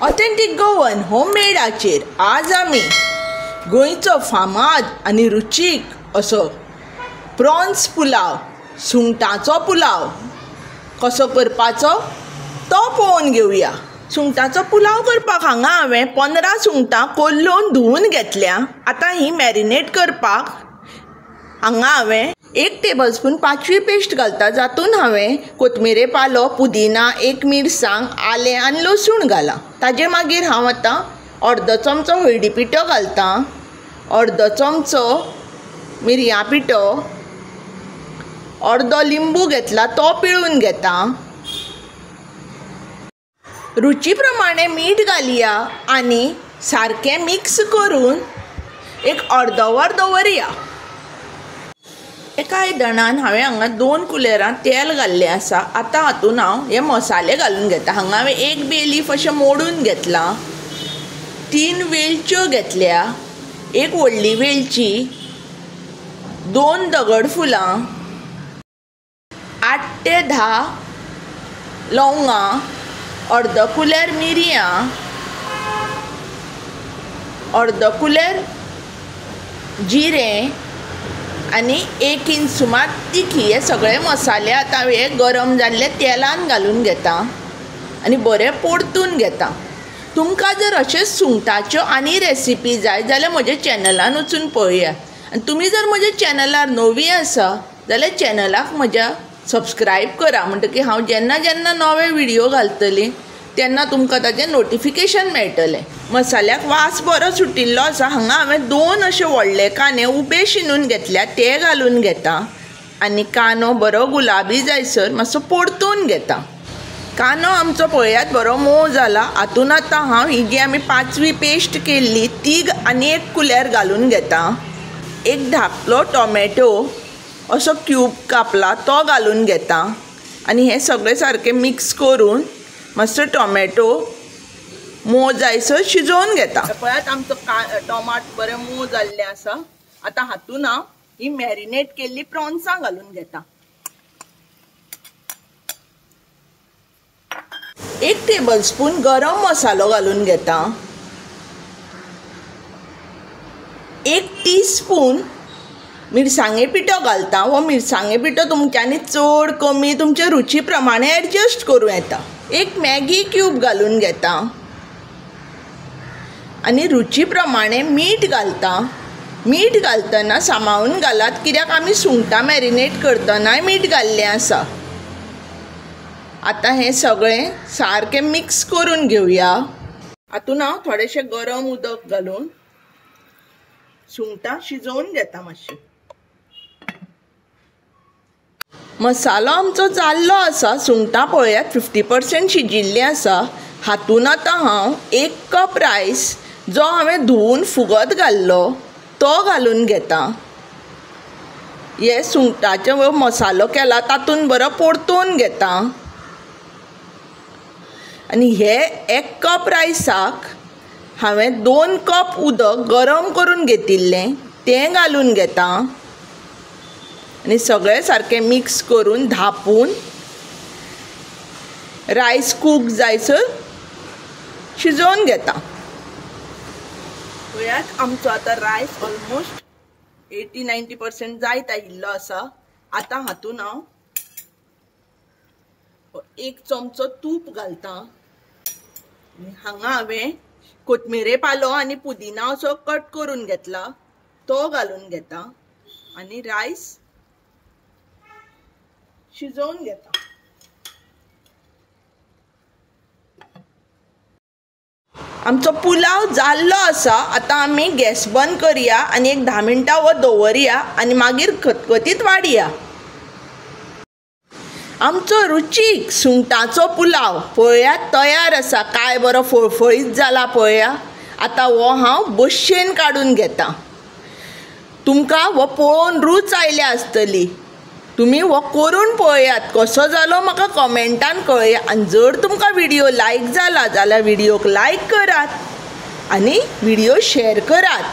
Authentic Goan होममेडाचेर आज आमी गोंयचो फामाद आनी रुचीक असो प्रॉन्स पुलाव, सुंगटांचो पुलाव कसो करपाचो तो पळोवन घेवया। सुंगटांचो पुलाव करपाक हांगा हांवें 15 सुंगटां कोल्लोवन धुवून घेतल्या। आतां ही मॅरिनेट करपाक हांगा हांवें 1 टेबलस्पून पाचवी पेस्ट घालता, जातून हांवें कोथमिरे पालो, पुदिना, 1 मिरसांग, आलें आनी लसूण घाला। ताजे मागीर हांव आतां अर्दो चमचो हळदी पिठो घालता, अर्दो चमचो मिरयां पिठो, अर्दो लिंबू घेतला तो पिळून घेता, रुची प्रमाणे मीठ घालया आनी सारकें मिक्स करून एक अर्दो वर दवरया। एका आयदनान हांवें हांगा 2 कुलेरां तेल घाल्लें आसा। आतां हातून हांव हे मसाले घालून घेता। हांगा हांवें 1 बे लीफ अशें मोडून घेतलां, 3 वेलच्यो घेतल्या, 1 व्हडली वेलची, 2 दगडफुलां, 8 ते 10 लवंगां, अर्दो कुलेर मिरयां, अर्दो कुलेर जिरें आनी 1 इंच सुमार तिखी। हे सगळे मसाले आतां हे गरम जाल्ले तेलान घालून घेता आनी बरें परतून घेता। तुमकां जर अशेंच सुंगटाच्यो आनी रेसिपी जाय जाल्यार म्हज्या चॅनलान वचून पळयात आनी तुमी जर म्हज्या चॅनलार नवी आसा जाल्यार चॅनलाक म्हज्या सबस्क्रायब करा, म्हणटकीर हांव जेन्ना जेन्ना नवे व्हिडियो घालतली तेन्ना तुमकां ताजें नोटिफिकेशन मेळटलें। मसाल्याक वास बरो सुटिल्लो आसा। हांगा हांवें 2 अशे व्हडले कांदे उबे शिनून घेतल्या ते घालून घेता आनी कांदो बरो गुलाबी जायसर मातसो परतून घेता। कांदो आमचो पळयात बरो मोव जाला। हातून आतां हांव ही जी आमी पाचवी पेस्ट केल्ली ती आनी 1 कुलेर घालून घेता, 1 धाकलो टोमॅटो असो क्यूब कापला तो घालून घेता आनी हें सगळें सारकें मिक्स करून मातसो टोमॅटो मोव जायसर शिजोवन घेता। पळयात आमचो टोमाट बरें मोव जाल्लें आसा। आतां हातून हांव ही मॅरिनेट केल्ली प्रॉन्सां घालून घेता। 1 टेबलस्पून गरम मसालो घालून घेता, 1 टीस्पून मिरसांगे पिठो घालता। हो मिरसांगे पिठो तुमच्यांनी चड कमी तुमच्या रुची प्रमाणे एडजस्ट करूं येता। 1 मॅगी क्यूब घालून घेता आनी रुची प्रमाणे मीठ घालता। मीठ घालतना सांबाळून घालात, कित्याक आमी सुंगटां मॅरिनेट करतनाय मीठ घाल्लें आसा। आतां हें सगळें सारकें मिक्स करून घेवया। हातून हांव थोडेशें गरम उदक घालून सुंगटां शिजोवन घेता मातशीं। मसालो आमचो जाल्लो आसा। सुंगटां पळयात 50% शिजिल्लीं आसा। हातून आतां हांव 1 कप रायस जो हांवें धुवून फुगत घाल्लो तो घालून घेता। हे सुंगटाचो मसालो केला तातून बरो परतून घेता आनी हे 1 कप रायसाक हांवें 2 कप उदक गरम करून घेतिल्लें तें घालून घेता आनी सगळें सारकें मिक्स करून धापून रायस कूक जायसर शिजोवन घेता। पळयात आमचो आतां रायस ऑलमोस्ट 80-90% जायत आयिल्लो आसा। आतां हातून हांव 1 चमचो तूप घालता। हांगा हांवें कोथमिरे पालो आनी पुदिना असो कट करून घेतला तो घालून घेता आनी रायस शिजोवन घेता। आमचो पुलाव जाल्लो आसा। आतां आमी गॅस बंद करया आनी एक 10 मिनटां हो दवरया आनी मागीर खतखतीत वाडया। आमचो रुचीक सुंगटांचो पुलाव पळयात तयार आसा। काय बरो फळफळीत जाला पळया। आतां हो हांव बशयेन काडून घेता। तुमकां हो पळोवन रूच आयल्या आसतली। तुमी हो करून पळयात, कसो जालो म्हाका कॉमेंटान कळया। आनी जर तुमकां व्हिडियो लायक जाला जाल्यार व्हिडियोक लायक करात आनी व्हिडियो शेअर करात।